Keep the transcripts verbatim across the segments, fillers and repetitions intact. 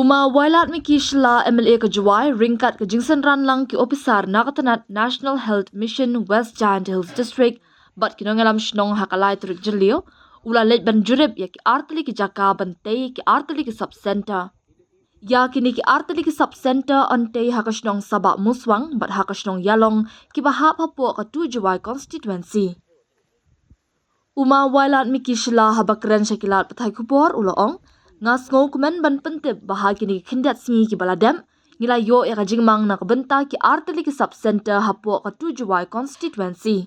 U Ma Wailadmiki Shylla, M L A ka Jowai, ryngkat ka jingsynran lang ki ophisar na ka tnat National Health Mission West Jaintia Hills District bad ki nongïalam shnong ha ka lai tarik Jylliew, u la leit ban jurip ïa ki artylli ki jaka ban tei ki artylli ki sub center. Ïa kine ki artylli ki sub center yn tei ha ka shnong Sabah Muswang bad ha ka shnong Ïalong, kiba hap hapoh ka Two Jowai constituency. U Ma Wailadmiki Shylla, haba kren sha ki lad pathai khubor, u la ong, nga sngewkmen ban pyntip ba ha kine ki khyndiat sngi kiba la dep, ngi la ïoh ïa ka jingmang na ka bynta ki artylli ki sub center hapoh ka Two Jowai constituency.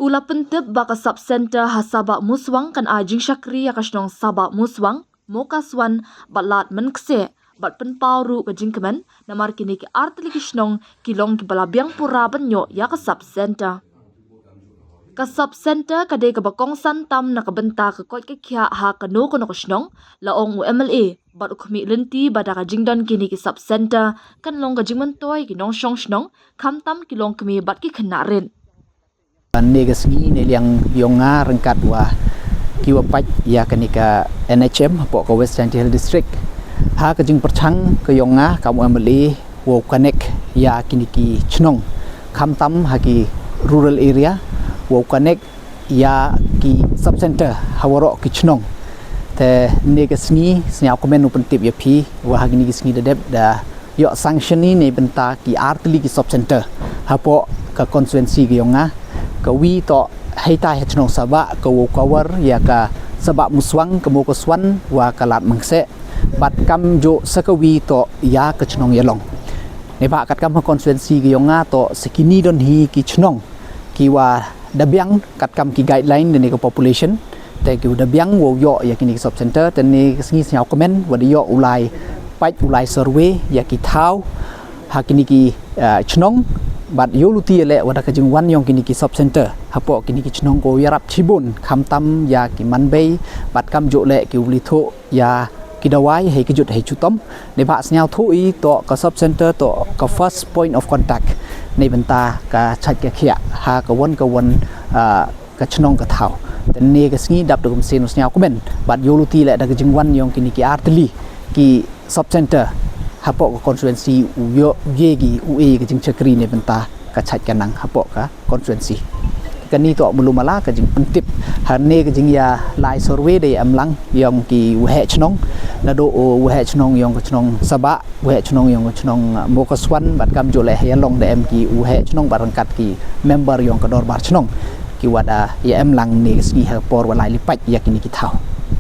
U la pyntip ba ka sub center ha Sabah Muswang kan ai jingshakri ïa ka shnong Sabah Muswang, Mokaswan bad Lad Mynseh, bad pynpaw ruh ka jingkmen namar kine ki artylli ki shnong ki long kiba la biang pura ban ïoh ïa ka sub center. Ka sub center ka dei kaba kongsan tam na ka bynta ka koit ka khiah ha kano kano ka shnong, la ong u M L A, bad u khmih lynti ba da ka jingdon kine ki sub center kan long ka jingmyntoi ki nongshong shnong, khamtam ki longkmie bad ki khynnah rit. Hynne ka sngi, ne liang ïong nga ryngkat wa ki wa pait ïa kane ka N H M hapoh ka West Jaintia Hills District, ha ka jingpyrshang ka ïong nga kam u M L A, wow connect ïa kine ki shnong, khamtam ha ki rural area, wow connect ïa ki sub center ha waroh ki shnong. Te hynne ka sngi, sngewkmen u pyntip ïa phi wa ha kine ki sngi da dep da ïoh sanction ne bynta ki artylli ki sub center hapoh ka constituency ka ïong nga. Ka wi toh hei tai ha shnong Sabah, ka wow cover ïa ka Sabah Muswang, ka Mokaswan wa ka Lad Mynseh, bad kamjooh sa ka wi toh ïa ka shnong Ïalong. Neibhah katkam ha constituency ka ïong nga toh sa kine don hi ki shnong ki wa da biang katkam ki guideline ne ka population, te ki wa da biang wow ïoh ïa kine ki sub center. Te hynne ka sngi sngewkmen wa da ïoh u lai pait, u lai survey ïa ki thaw ha kine ki, eh, shnong, bad ïoh luti ïa leh wa da ka jingwan ïong kine ki sub center hapoh kine ki shnong, ko ïarap shibun, khamtam ïa ki man bei bad kamjooh leh ki u li thoh ïa ki dawai hei kjut hei jutom. Neibhah sngewthuh i toh ka sub center toh ka first point of contact ne bynta ka chait ka khiah ha ka wan ka wan, ah, ka shnong ka thaw. Te hynne ka sngi dap da ka mynsiem sngewkmen bad ïoh luti leh da ka jingwan ïong kine ki artylli ki sub center hapoh ka constituency u ïoh, u ïoh ki, u ïoh ka jingshakri ne bynta ka chait ka nang hapoh ka constituency. Kane toh mulu mala ka jingpyntip hynne ka jingïalai survey da ïa em lang ïong ki waheh shnong, naduh u waheh shnong ïong ka shnong Sabah, waheh shnong ïong ka shnong, uh, Mokaswan, bad kamjooh leh ha Ïalong da em ki waheh shnong bad ryngkat ki member ïong ka dorbar shnong ki wa da ïa em lang hynne ka sngi ha por wa lai li pait ïa kine ki thaw.